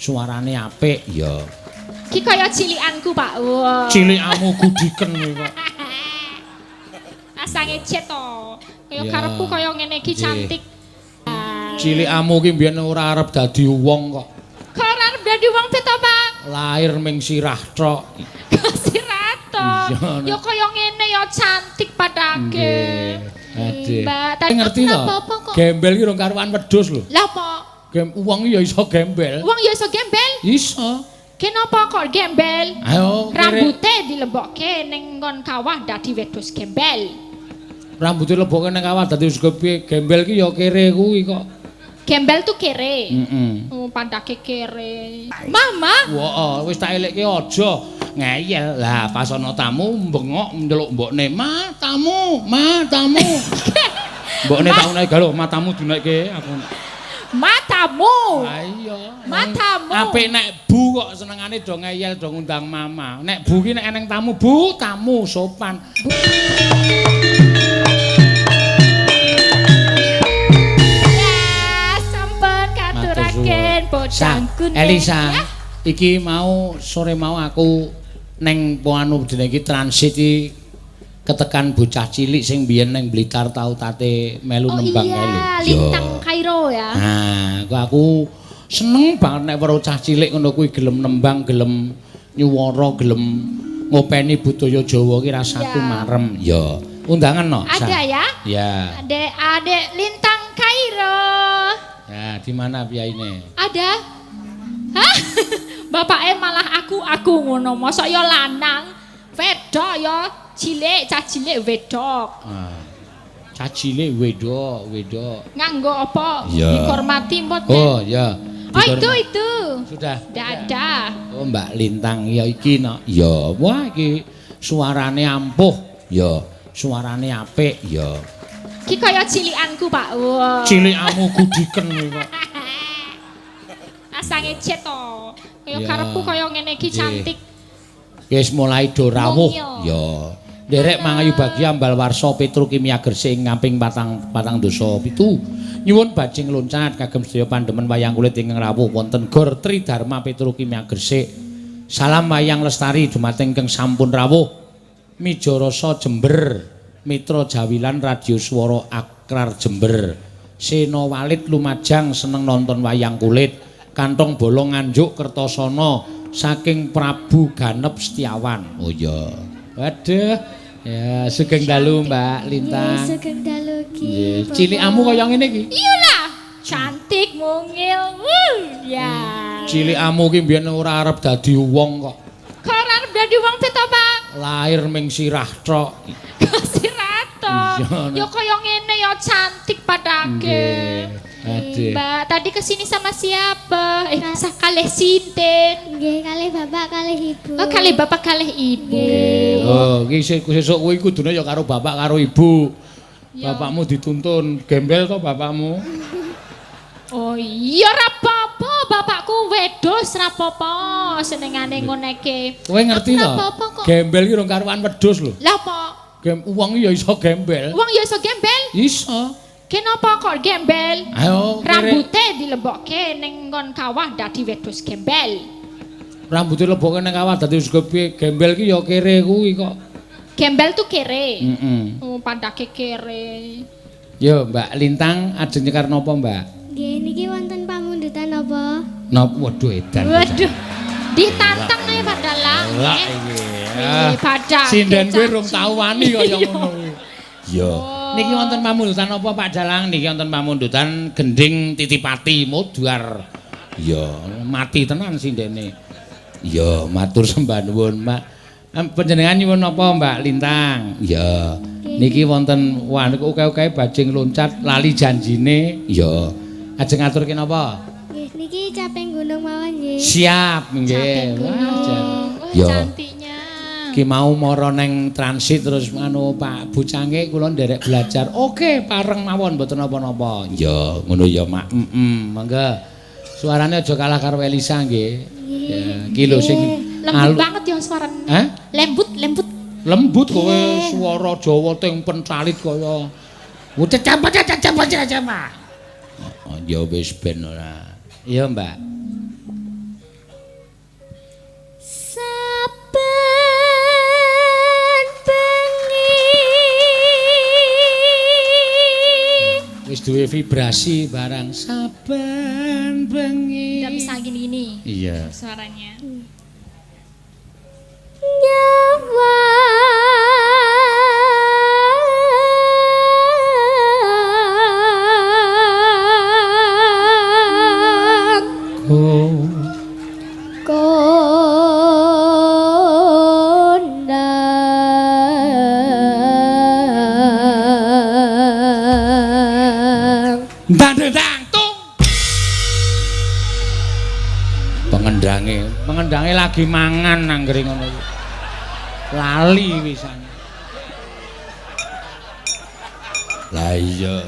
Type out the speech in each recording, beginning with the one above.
Suarane apik. Ya. Ki kaya cilikanku, Pak. Wah. Cilikamu gudiken kowe kok. Asange cet to. Kaya Ya. karepku kaya ngene iki cantik. Cilikamu ki mbiyen ora arep dadi wong kok. Kok ora arep dadi wong bet to, Pak? Lahir ming sirah tok. Kok sirah tok. Iya, Ya kaya ngene ya cantik padake. Nggih. Mbak, tadi Ngerti to? Apa kok? Gembel ki rong karuan wedhus lho. Lah apa? Wong ya iso gembel. Wong ya iso gembel? Iso. Kenapa kok gembel? Ayo, Rambute dilebokke ning nggon kawah dadi wedhus gembel. Rambute lebokke ning kawah dadi wis piye? Gembel ki ya kere kuwi kok. Gembel tuh kere. Heeh. Oh, padake kere. Mama, Wah, wis tak elekke aja ngeyel. Lah pas ana tamu bengok ndelok mbokne, "Ma, tamu, ma, tamu." Mbokne tau naik galo, matamu dinaikke aku. Matamu. Ah iya. Matamu. Apik nek bu kok senengane do ngeyel do ngundang mama. Nek bu ki nek eneng tamu, bu, tamu sopan. Ya, sampun katuraken bocangku. Elisa, iki mau sore mau aku neng anu jenenge iki transit iki ketekan bocah cilik sing biyen neng Blitar tau tate melu Oh nembang iya, kae lho. Lintang Kairo ya. Nah, kok aku seneng banget nek weruh cah cilik ngono kuwi gelem nembang, gelem nyuwara, gelem ngopeni budaya Jawa ki rasaku marem. Ya. Undangan no. Sa? Ada ya? Ya. Adek-adek Lintang Kairo. Ya, di mana piyaine? Ada? Hah? Bapake malah aku ngono. Mosok ya lanang, wedok ya cilik, cah cilik wedok. Ah. Cah cilik wedok, wedok. Nganggo apa? Ya. Dihormati mboten? Oh, ya. Oh, itu. Sudah. Ndak ada. Oh, Mbak Lintang ya iki no. Ya, wah iki suarane ampuh. Ya, suarane apik. Ya. Ki kaya cilikanku, Pak. Wah. Cilikamu gudiken kowe kok. Asange cet to. Kaya Ya. karepku kaya ngene iki cantik. Wis mulai do rawuh. Mungil. Ya. Nderek Mangayu Bagya Ambal Warsa Petrokimia Gresik ing ngamping 4,407. Nyuwun bajing loncat kagem sedaya pandemen wayang kulit ingkang rawuh wonten Gor Tridharma Petrokimia Gresik. Salam wayang lestari dumateng ingkang sampun rawuh. Mijarasa Jember, Mitra Jawilan Radio Swara Akrar Jember. Sena Walid Lumajang seneng nonton wayang kulit. Kantong bolong Nganjuk Kertosono saking Prabu Ganep Setiawan. Oh iya. Waduh. Ya, sugeng dalu Mbak Lintang. Nggih, sugeng dalu ki. Nggih, cilikamu kaya ngene iki. Iyalah, cantik mungil. Wuh, ya. Cilikamu ki mbiyen ora arep dadi wong kok. Kok ora arep dadi wong bet to, Pak? Lahir ming sirah tok. Kok sirah tok. Iya, Ya kaya ngene ya cantik padake. Nggih. Mbak, tadi kesini sama siapa? Kalih sinten? Nggih, kalih bapak kalih ibu. Oh, kalih bapak kalih ibu. Oh, iki sesuk kuwi kudune ya karo bapak karo ibu. Ya. Bapakmu dituntun, gembel to bapakmu? Oh iya ora apa-apa, bapakku wedhus ora apa-apa, senengane ngoneke. Kowe ngerti to? Ora apa-apa kok. Gembel ki rong karuan wedhus lho. Lah apa? Wong ya iso gembel. Wong ya iso gembel? Iso. Kenapa kok gembel? Ayo, Rambute dilebokke ning nggon kawah dadi wedhus gembel. Rambute lebokke ning kawah dadi wis piye? Gembel ki ya kere kuwi kok. Gembel tuh kere. Heeh. Oh, padake kere. Yo, Mbak Lintang ajeng nyekar napa, Mbak? Nggih, niki wonten pamundutan napa? Napa? Waduh edan. Waduh. Ditantang ae Pak Dalang. Lah iki. Padake. Sinden kuwi rung tau wani kaya ngono kuwi. Yo. Niki wonten pamundutan apa Pak Dalang? Niki wonten pamundutan gending Titipati Modar. Ya, mati tenan sindene. Ya, matur sembah nuwun, Mbak. Panjenengan nyuwun napa Mbak Lintang? Ya. Niki wonten wah niku oke-oke bajing loncat lali janjine. Ya. Ajeng ngaturke napa? Nggih, niki caping gunung mawon nggih. Siap nggih. Wah, Ya. cantiknya. Ki mau mara neng transit terus anu Pak Bucange kula nderek belajar. Oke, pareng mawon mboten napa-napa. Ya, ngono ya, Mak. Heeh, monggo. Suarane aja kalah karo Elisa nggih. Ya, ki lho sing lembut banget ya suarane. Hah? Lembut, lembut. Lembut kowe suara Jawa teng pencalit kaya. Oh, ya wis ben ora. Iya, Mbak. Wis duwe vibrasi barang saben bengi. Udah bisa gini-gini. Iya. Suaranya. Nyawang Oh. Kondang. Ndang ndang tung. Pengendange lagi mangan anggere ngono iku. Lali pisan. Lah iya.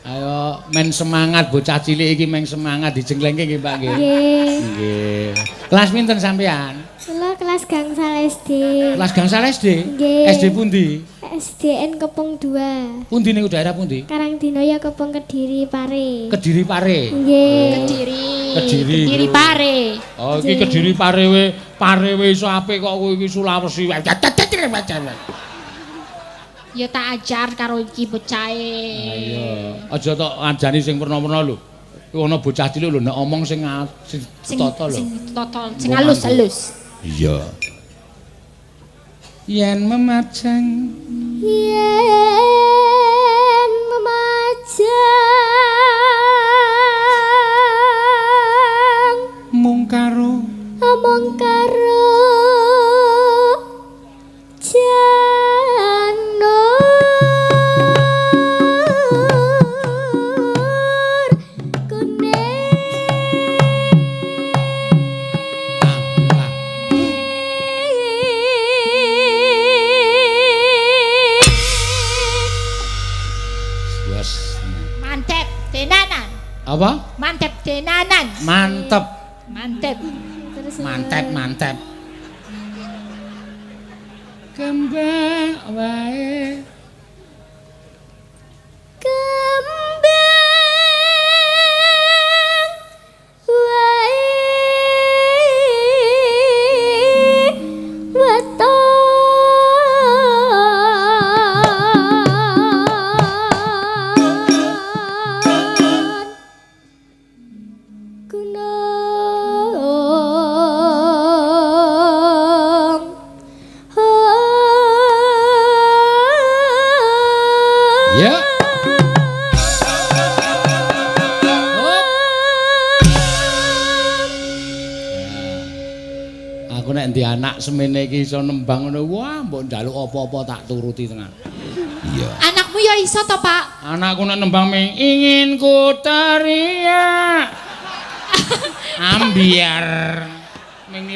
Ayo men semangat bocah cilik iki men semangat dijenglengke nggih Pak nggih. Nggih. Nggih. Kelas pinten sampean? Kula kelas gangsal SD. Kelas gangsal SD? Nggih. SD pundi? SDN Kepung 2. Pundi niku daerah pundi? Karangdinoyo Kepung Kediri Pare. Kediri Pare. Nggih. Kediri. Kediri. Kediri Pare. Oh iki Kediri Pare we, Pare we iso apik kok kowe iki Sulawesi. Ya tak ajar karo iki bocahe. Ayo, aja tok ngajani sing werna-werna lho. Iku ana bocah cilik lho nek omong sing sing tata lho. Sing tata, sing halus-halus. Iya. Yen memajang, Yen memajang mung karo omong karo janur kuning. Ah, Wes. Mantep tenanan. Apa? Mantep tenanan. Mantep. Mantep. Terus Mantep, mantep. Kembang wae. Kembang wae weton gunung. Ya. Aku nek ndek anak semene iki iso nembang ngono, wah mbok njaluk apa-apa tak turuti tenan. Iya. Anakmu ya iso to, Pak? Anakku nek nembang ming ingin ku teriak. Ambiar. Ming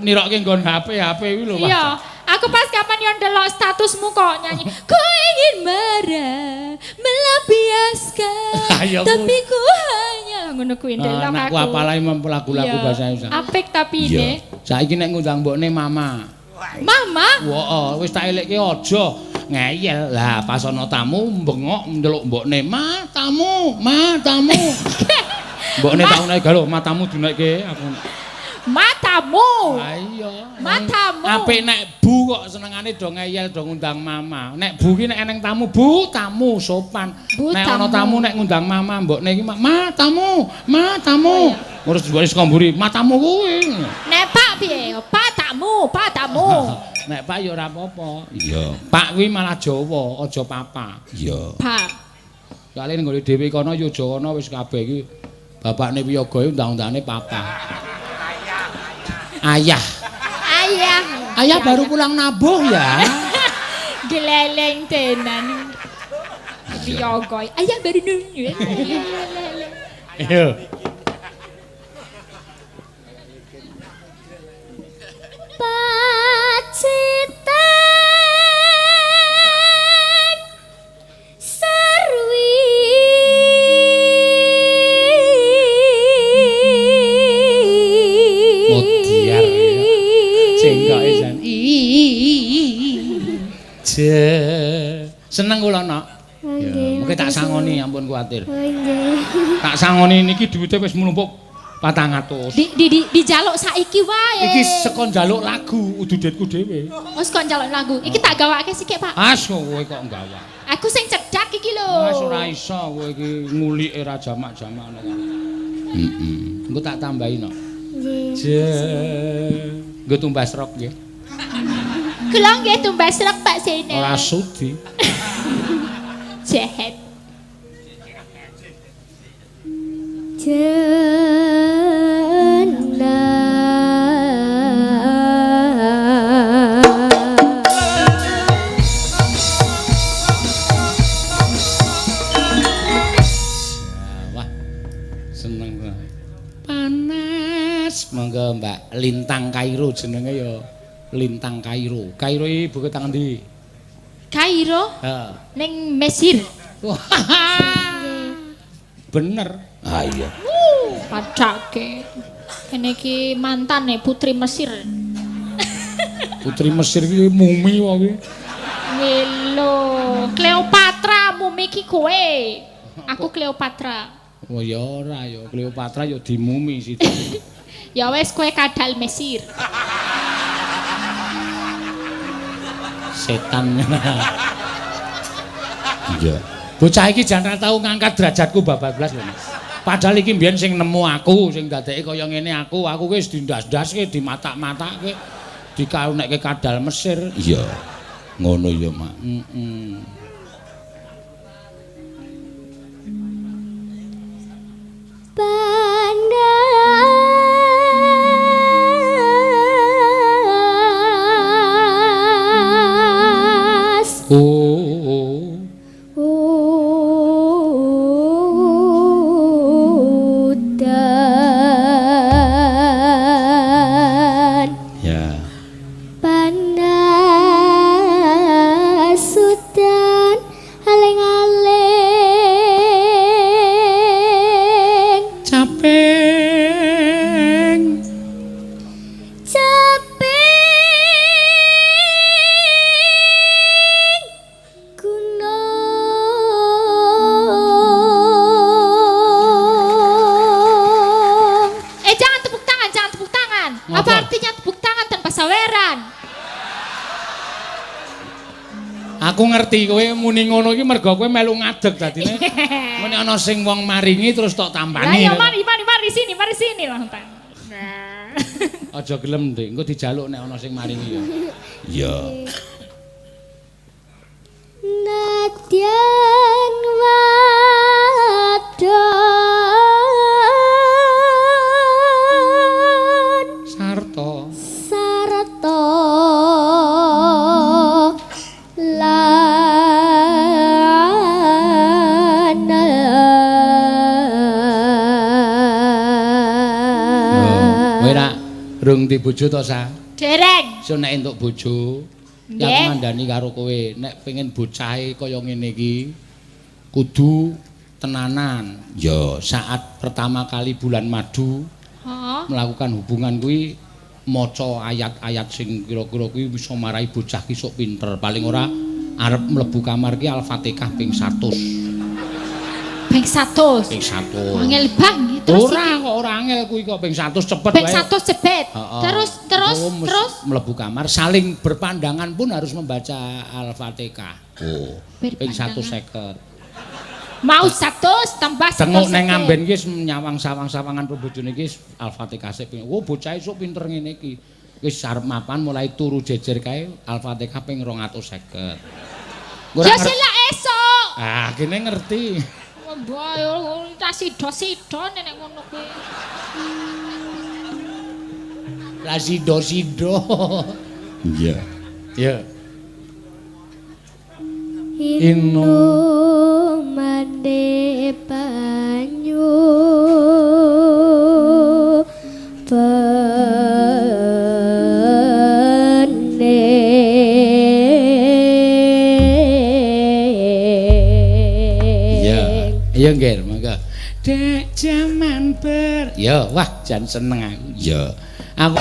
nirokke nggon HP kuwi lho, Pak. Iya. Aku pas kapan yo ndelok statusmu kok nyanyi, ku ingin marah melampiaskan, Ayo, tapi ku hanya ngono kuwi ndelok aku. Anakku apalai lagu-lagu Iya. bahasa Indonesia. Apik tapi ini. Saiki nek ngundang mbokne mama. Mama, Wah, wis tak elekke aja ngeyel. Lah pas ana tamu bengok ndelok mbokne, "Ma, tamu, ma, tamu." Mbokne tak unek galo, matamu dinekke aku. matamu. Ah iya. Matamu. Apik nek bu kok senengane do ngeyel do ngundang mama. Nek bu ki nek eneng tamu, bu tamu sopan. Bu, Nek ana tamu. tamu nek ngundang mama, mbokne iki ma tamu, ma tamu. Terus mbokne saka mburi, matamu kuwi. Nek Pak piye? Pak tamu, Pak tamu. Nek Pak ya ora apa-apa. Iya. Pak kuwi malah Jawa, aja papa. Iya. Pak. Soale nggone dhewe kono ya Jawa kono wis kabeh iki bapakne wiyaga undang-undangane papa. Ayah. Ayah. Ayah baru pulang nabuh ya. Geleleng tenan. Wiyaga. Ayah baru nunyu. Iya. Pacitan Sarwi Modiar ya. Jenggoke jan. Je. Seneng kula nok. Ya, mungkin tak sangoni ampun kuwatir. Oh nggih. Tak sangoni niki duwite wis mlumpuk 400. Di dijaluk saiki wae. Iki saka njaluk lagu udu detku dhewe. Wis kok njaluk lagu. Iki tak gawake sithik, Pak. As kowe kok nggawa. Aku sing cedak iki lho. lho. Wis ora iso kowe iki ngulike ra jamak-jamak ngono. Heeh. Engko tak tambahi no. Nggih. Je. Nggo tumbas rok nggih. Kula nggih tumbas rok Pak Seno. Ora sudi. Jahat. Wah. Seneng banget. Panas. Monggo Mbak Lintang Kairo jenenge ya Lintang Kairo. Kairo iki buku tangan ndi? Kairo? Heeh. Ning Mesir. Bener. Ah iya. Padake. Kene iki mantane putri Mesir. Putri Mesir iki mumi wae kuwi. Lho, Cleopatra mumi iki kowe. Aku Cleopatra. Oh ya ora ya, Cleopatra ya dimumi situ. Ya wis kowe kadal Mesir. Setan. Iya. Bocah iki jan ra tau ngangkat derajatku babak blas lho, Mas. Padahal iki mbiyen sing nemu aku, sing dadeke kaya ngene aku, aku wis dindas-ndaske, dimatak-matake, dikarunekke kadal Mesir. Iya. Ngono ya, Mak. Heeh. Panas. Oh. Udan. Ya. Panas udan aling-aling. Capeng. Caping gunung. Jangan tepuk tangan, jangan tepuk tangan. Ngapa? Apa artinya tepuk tangan tanpa saweran? Aku ngerti kowe muni ngono iki mergo kowe melu ngadeg dadine. Muni ana sing wong maringi terus tok tampani. Lah ya mari mari mari sini, mari sini langsung. Nah. Aja gelem, Dik. Engko dijaluk nek ana sing maringi ya. Iya. Nadyan wadon Sarta. Sarta lanang. Kowe ra rung di bojo to, Sa? Dereng. So nek entuk bojo, ya aku ngandani karo kowe, nek pengen bocahe kaya ngene iki kudu tenanan. Ya, saat pertama kali bulan madu melakukan hubungan kuwi maca ayat-ayat sing kira-kira kuwi bisa marai bocah ki sok pinter. Paling ora arep mlebu kamar ki Al-Fatihah ping 100. Ping 100. Ping 100. Angel bang terus ora kok ora angel kuwi kok ping 100 cepet wae. Ping 100 cepet. Terus terus terus mlebu kamar saling berpandangan pun harus membaca Al-Fatihah. Oh, ping 150. Mau 100 tambah 100. Tengok nang ngamben iki nyawang sawang-sawangan bojone iki Al-Fatihah sik. Oh, bocah esuk pinter ngene iki. Wis arep mapan mulai turu jejer kae Al-Fatihah ping 250. Ya selak esuk. Ah, kene ngerti. Mbah yo ta sido-sido nek ngono kuwi. Lah sido-sido. Iya. Iya. Inu mande banyu Iya nggih, monggo. Dek jaman ber. Ya, wah jan seneng aku. Ya. Aku